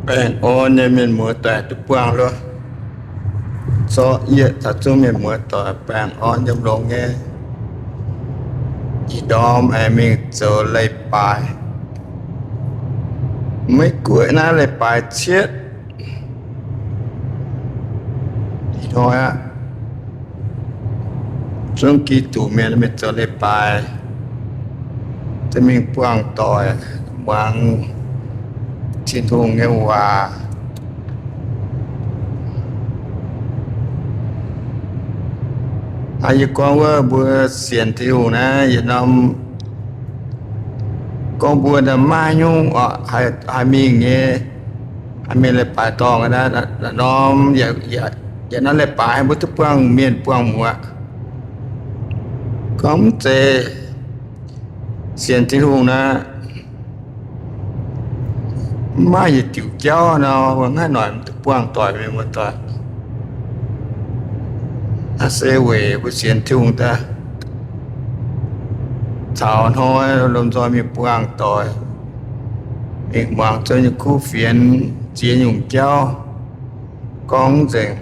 Baengh orn nyei mienh muoz-doic duqv buangh loh. Zorqv yietc taux zungv mienh muoz-doic baengh orn yiem longx nyei. Ih ndorm aengx mingh zoux leiz-baaix. Meiv guoqv naaiv leiz-baaix cietv. Ih hnoi aqv, zungv Giduc mienh mingh zoux leiz-baaix, za'gengh mingh buangh doic, muangx Tin-Hungh nyei waac. Aa, yie gorngv wuov mbuo sienx Tin-Hungh naaiv yietc norm, gorngv mbuo maiv haaix nyungc haih mingh nyei, haih mingh leiz-baaix dorngh, norm yietc norm leiz-baaix mbuo duqv buangh mienh buangh muoz. Gorngv mv zeiz sienx Tin-Hungh naaiv, maiv maaih yietc diuc jauv nor, mbuo maiv noic duqv buangh doic mienh muoz-doic. Naaiv se weic mbuo sienx Tin-Hungh daaih, caux hnoi lomh nzoih mingh buangh doic, mingh muangx zuangx nyei kuv fienx ziex nyungc jauv gorngv nzengc.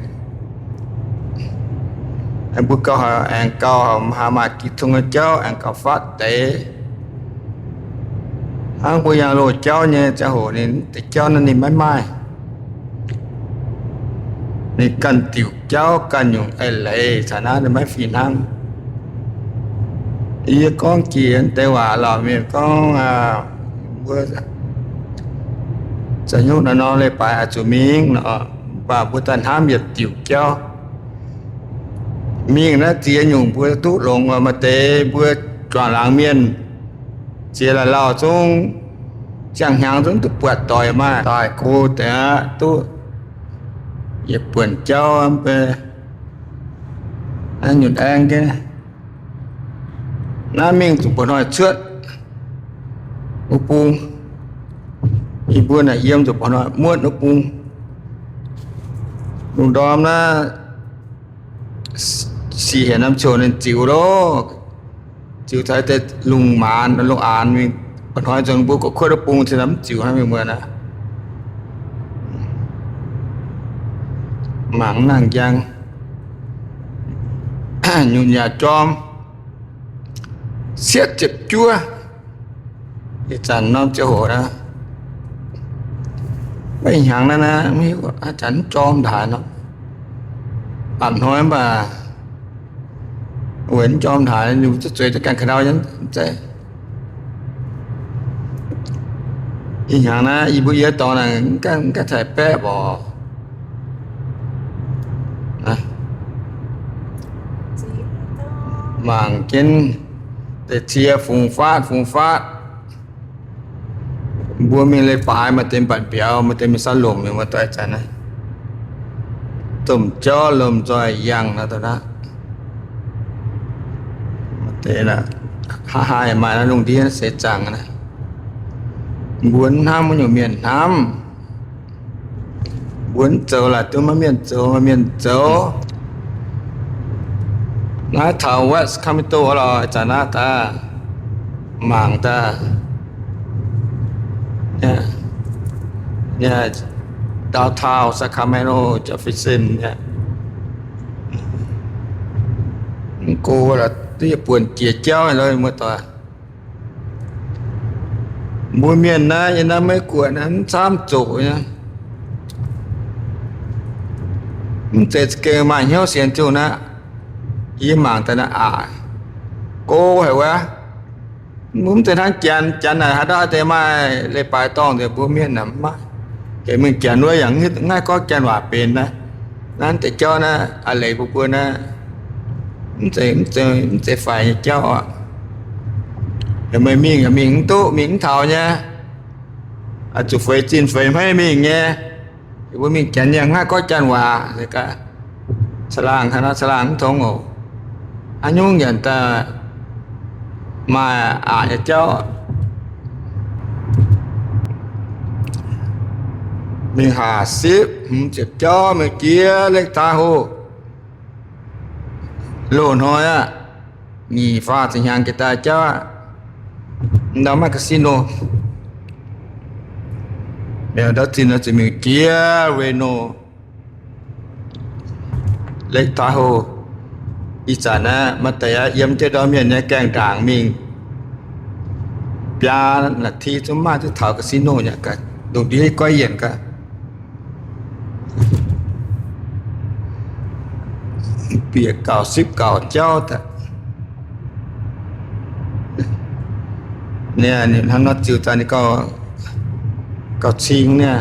Mbuo gauh haiz, aengx gauh haiz maaih Giduc nyei jauv aengx gauh faatv deix. Hnangv mbuo yangh loz jauv nyei ziangh hoc ninh deix jauv naaiv ninh maiv maaih. Ninh ganh diuc jauv ganh nyungc eix leiz caux naaiv ninh maiv fih hnangv. Yie gorngv jiex deix waac lorqc, mienh gorngv mbuo za'nyungc naaiv nor leiz-baaix oix zuqc mingh nor, mv baac mbuo daaih hnamv yietc diuc jauv. Mingh naaiv ziex nyungc mbuo duqv longx, maaih deix mbuo juangc laangz mienh ziex lauh lauh zungv, ziangh hnyangx zungv duqv buatc doic, maaih daaih go deix aqv, duqv yietc buonc jauv mv bei. Naaiv nyunc aengv jienv naaiv mingh zuqc mba'hnoi cuotv wuov bung, yie mbuo naaic yiem zuqc mba'hnoi muotv wuov bung. Lungh ndorm naaiv sic hienx norm ziouc ninh ziux loh, ziux taux deix lungh maanz, lungh aanx mingh, mba'hnoi nzunc mbuo gu'kuotv wuov bung cin mv ziux hnangv mingh muoz aqv. Mangc nangh njang, nyunc yaac jorm, sietv ziepc juov. Ih zanc norm ziangh hoc naaiv, maiv hnyangx naaiv, maiv hiuv haaix zanc mv jorm ndaaic nor. A'hnoi mv baac weic mv jorm ndaaic, zuqc zueiz duqv ganh ka'ndau nyei. Ih hnyangx naaiv yie mbuo yie dorngx naaic mv gaengh taaih baeqv mborqc. Mangc jienv deix cie fungx faatv fungx faatv. Mbuo mingh leiz-baaix maaih deix mbatc mbiauz, maaih deix mingh saav lomc, mienh muoz-doic, zanc naaiv domh jauv lomh nzoih yangh nor, dongh naaiv. Maaih deix haaix haaix maaih naaiv lungh ndiev seix zaangc naaiv. Mbuo hnamv wuov nyungc mienh hnamv. Mbuo mv zoux laaix duqv maiv mienh zoux, maaih mienh zoux. Naaiv taux West Kamito lorqc, zanc naaiv daaih mangc daaih, downtown Sacramento, Jefferson, mv go lorqc, duqv yietc buonc jiex jauv loh, muoz-doic. Mbuo mienh naaiv yiem naaiv Meiv Guoqv naaiv mv camv zoqc nyei. Mv zeiz za'gengh maaih hnyouv sienx Ziouv naaiv. Yie mangc daaih naaiv aqc, go haic wuov. Mv zeiz hnangv Janx, Janx naaic haaix dauh deix maaih leiz-baaix dorngh nzengc, mbuo mienh naaic mv maaih. Heuc mingh Janx wuov yaac mv haih gorngv Janx waac benx naaiv. Naaiv deix jauv naaiv a'leiz mbuo mbuo naaiv, mv zeiz, mv zeiz faix nyei jauv oc. Heuc meih mingh yaac mingh mv duqv, mingh mv taux nyei. Zuqc feix zinh feix hmeiv mingh nyei. Yie mbuo mingh Janx yaac mv haih gorngv Janx waac. Caangh laangh, caangh laangh mv tongx oc. Haaix nyungc nyanc daaih maaih aqc nyei jauv. Mingh haac sipv hmz ziepc jauv mingh jiex Lake Tahoe. Loz-hnoi aqv, nyic faah ziepc hnyangx jiex daaih jauv aqv. Ndau maiv casino. Mienh ndortv zinh nor zuqc mingh jiex Reno, Lake Tahoe. Ih zanc naaiv maaih deix yiem jienv ndorm mienh nyei gaengh ndaangc mingh biaa naaic ti zungv maaih duqv taux casino nyei, lungh ndiev goiv yienc gaax. Bieqc gauh sipv gauh jauv daaih. Ninh hnangv nor ziux daaih ninh gauh cing niaa.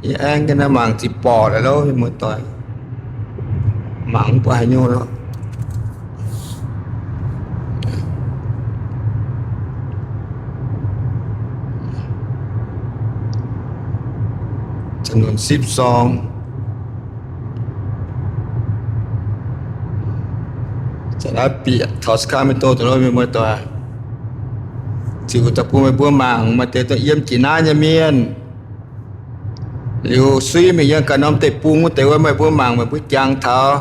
Yie aengx ga'naaiv mangc ziqc borqc laaix lov, mienh muoz-doic, mangc mv buatc haaix nyungc lorqc. Ca'nunc sipv sorng. Zanc naaiv bieqc taux Sacramento daaih lov, mienh muoz-doic. Ziux daaih bun meih mbuo mangc, maaih deix dongh yiem jiex naaiv nyei mienh. Liuz suiv mingh yiem ganh norm deic-bung wuov deix wuov, meih mbuo mangc meih mbuo jangx taux.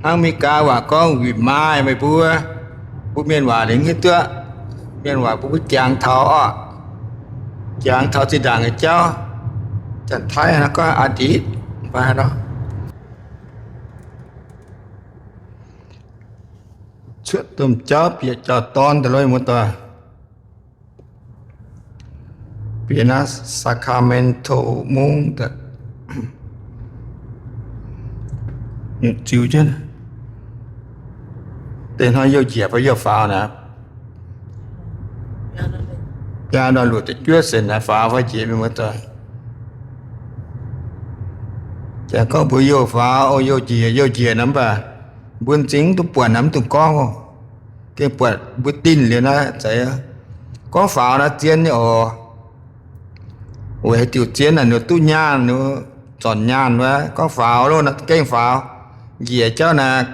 Hnangv Meigaa waac gorngv we mind, meih mbuo, mbuo mienh waac liuz hiuv duqv. Mienh waac mbuo mbuo jangx taux orqc. Jangx taux zinh ndaangc nyei jauv. Janx-Taiv naaiv gorngv อดีต mv baac nor. Cuotv domh jauv bieqc jauv-dorn daaih lov, mienh muoz-doic. Bieqc naaiv Sacramento mungv daaih, ziux jienv deix hnoi youh njiec fai youh faaux naaic. Biaa ndorn luoqc ziepc juov senc naaic faaux fai njiec, mienh muoz-doic. Jangx gorngv mbuo youh faaux, o, youh njiec, youh njiec nor mv baac mbuo m'zing mv dungx buatc naaic, mv dungx gorngv oc. Gengh buatc mbuo dinh liuz naaiv zeiz, gorngv faaux naaiv zien nyei oc. Weic haaix diuc zien naaic, ninh duqv nyaanh, ninh zornc nyaanh wuov, gorngv faaux loh naaic gengh faaux. Njiec jauv naaic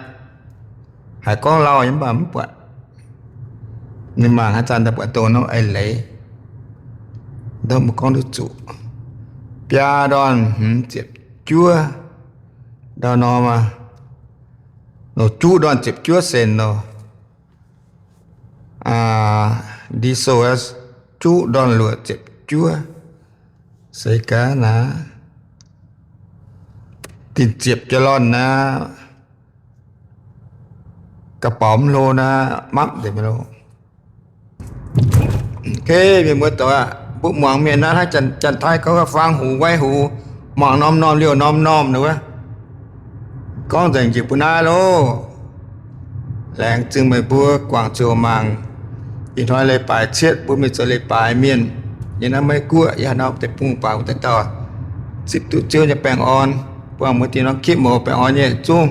haiz gorngv lauh nyei mv baac mv buatc. Ninh mangc haaix zanc daaih buatc dongh norm eix leiz, ndorm mbuo gorngv duqv zuqc. Biaa ndorn hmz ziepc juov ndau norm, juqv ndorn ziepc juov senc nor. Diesel juqv ndorn luoqc ziepc juov. Se gaax naaic, dinh ziepc jaa-lorn naaic, ga'baux mv hlo naaic, mapv nzengc mi'aqv. Mienh muoz-doic aah, mbuo muangx mienh naaiv hnangv Janx-Taiv gorngv, faang hux waiv hux, muangx norm-norm liouh norm-norm nor wuov. Gorngv nzengc njiec mbuo naaiv loh. Laengz zingh meih mbuo guangc ziouc mangc. Ih hnoi leiz-baaix cietv, mbuo mingh zoux leiz-baaix mienh. Yie naaiv Meiv Guoqv, yie haaix norm deic-bung baac wuov deix dauh zipv duqv Ziouv nyei baengh orn, bun mbuo dinh norm คลิป mouz baengh orn nyei zungv.